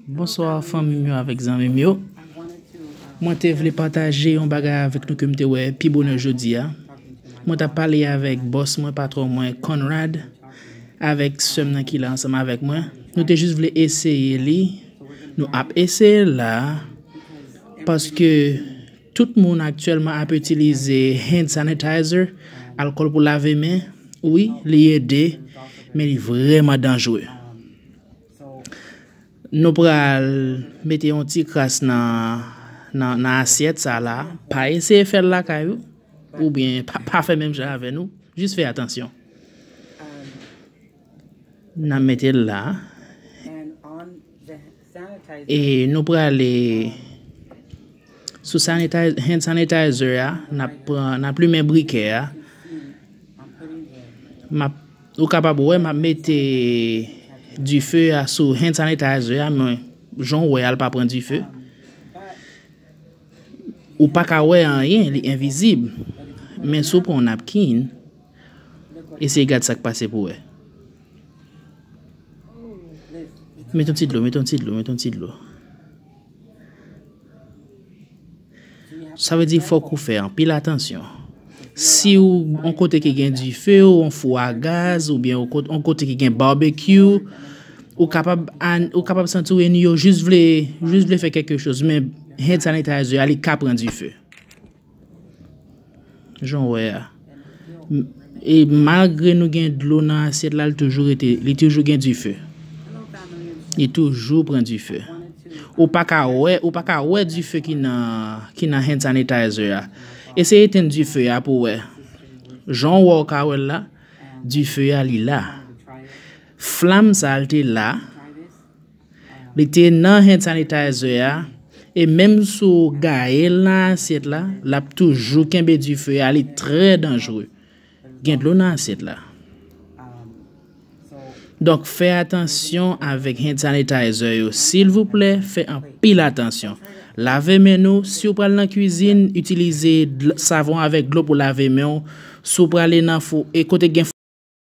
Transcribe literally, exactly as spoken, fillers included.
Bonswa fanmi m yo avèk zanmi m yo. Mwen te vle pataje yon bagay avèk nou ke m te wè pi bonè jodi a. Mwen t ap pale avèk bòs mwen, patwon mwen, Conrad, avèk sè m nan ki la ansanm avèk mwen. Nou te jis vle eseye li. Nou ap eseye l la. Paske tout moun aktyèlman ap itilize hand sanitizer, alkòl pou lave men. Wi, li ede, men li vrèman danjre. Nou pral mete yon ti kras nan, nan, nan asyèt sa la. Pa eseye fè l lakay ou, oubyen pa, pa fè menm jan avè nou. Jis fè atansyon. N ap mete l la. E nou prale sou sanitize, hand sanitizer a, n ap pran, n ap limen brikè a. M ap, ou kapab wè, m ap mete dife a sou hand sanitizer a, men jan w wè a, l pa pran dife. Ou pa ka wè anyen, li envizib. Men si w pran yon napkin, eseye gad sa k pase pou wè. Met yon ti dlo, met yon ti dlo, met yon ti dlo. Sa vle di fòk ou fè anpil atansyon. Si w yon kote ki gen dife, yon fou a gaz, oubyen yon kot-, yon kote ki gen barbecue, ou kapab an-, ou kapab santi w enni yo jis vle, jis vle fè kèlke choz, men hand sanitizer a, li ka pran dife. Jan w wè a. M-, e malgre nou gen dlo nan asyèt la, li toujou rete, li toujou gen dife. Li toujou pran dife. Ou pa ka wè, ou pa ka wè dife ki nan, ki nan hand sanitizer a. Eseye etenn dife a pou w wè. Jan w wè w ka wè l la, dife a li la. Flanm sa l te la, li te nan hand sanitizer a, e menm si w gaye l nan asyèt la, l ap toujou kenbe dife a, li trè danjre. Gen dlo nan asyèt la. Donk, fè atansyon avèk hand sanitizer yo. Silvouplè, fè anpil atansyon. Lave men nou. Si w pral nan kwizin, itilize dl-, savon avèk dlo pou lave men w. Si w prale nan fou, e kote gen